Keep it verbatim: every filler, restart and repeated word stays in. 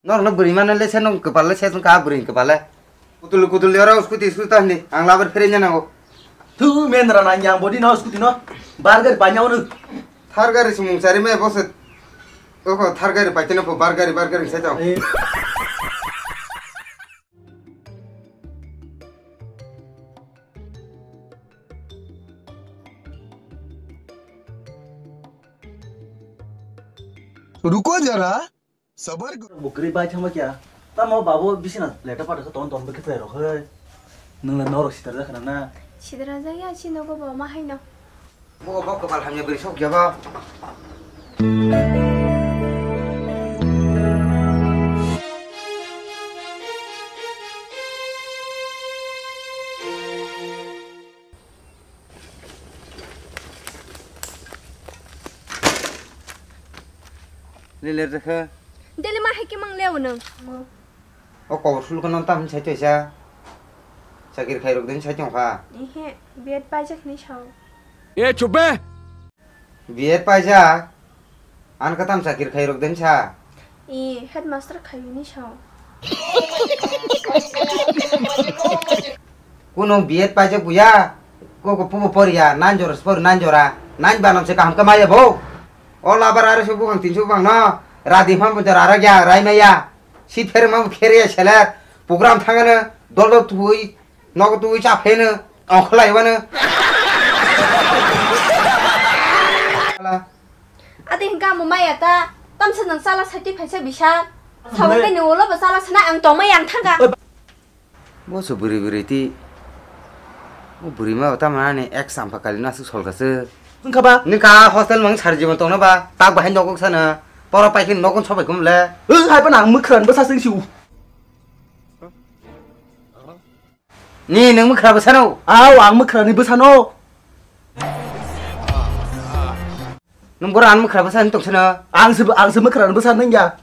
Norokno bwrwi mano le se, nwng kwpal le se wngkha, bwrwi ni kwpal le. Kutul kutul ni oro scooty, scooty ta hini, ang labar phereng jana o. Thu men rana yang body no scooty no. Bar gari panya ono. Thar gari sumung sari me boss. Oko thar gari paiteno pho bar gari, bar gari sai tong. Eh. रुको जरा, सबर करो। Bukri bai thangma kya? Tamo babo bisina leta pada khe ton ton bwkhe phai rok hai. Nwng le norok sitar jakha na? Sitar jakya, si nogo bo ma haino. Bo bo kwpal hamya bwrwi sok ya ba. Leler jakha. Deli ma hai khe mang leo nwng. O kobor sulukha non tam sai toisa. Chakri khairok den sai tongkha. Ehe, B Ed paijak ni sao. E chup be. B Ed paijak. An katam chakri khairok den sa. E, headmaster khayu ni sao. Kuno B Ed paijak buya. Ko ko pubo poriya, nan jora spor nan jora. Nan banam se kaham kamaya bo. O labar are se bukhang tin se bukhang no. Radi pham bo jora ra gya rai maya. Si pher ma khere ya seler. Program thangana dol dol tui. Nogo tui cha pheno, ongkhlai wano. Adi hingka mo maya ta, tamsa nang sala sati phaisa bisa. Sawang ke ni ulo ba sala sana ang tongma yang thangka. Bo su bwrwi bwrwi ti. Bo bwrwi ma ta mani ek sampha kali na su solka se. Wngkha ba? Ni ka hostel mang sar jibon tongna ba, tak bahai nogo sana. Poro paikhin nogo sobai kumle. Wng hai pa nang mwkhran ba sasing siu. Ni nwng mwkhra bwsano? Aw, ang mwkhrani bwsano. Nwng boro ang mwkhra bwsa wng tong sano? Ang se, ang se mwkhrani bwsa wng ya.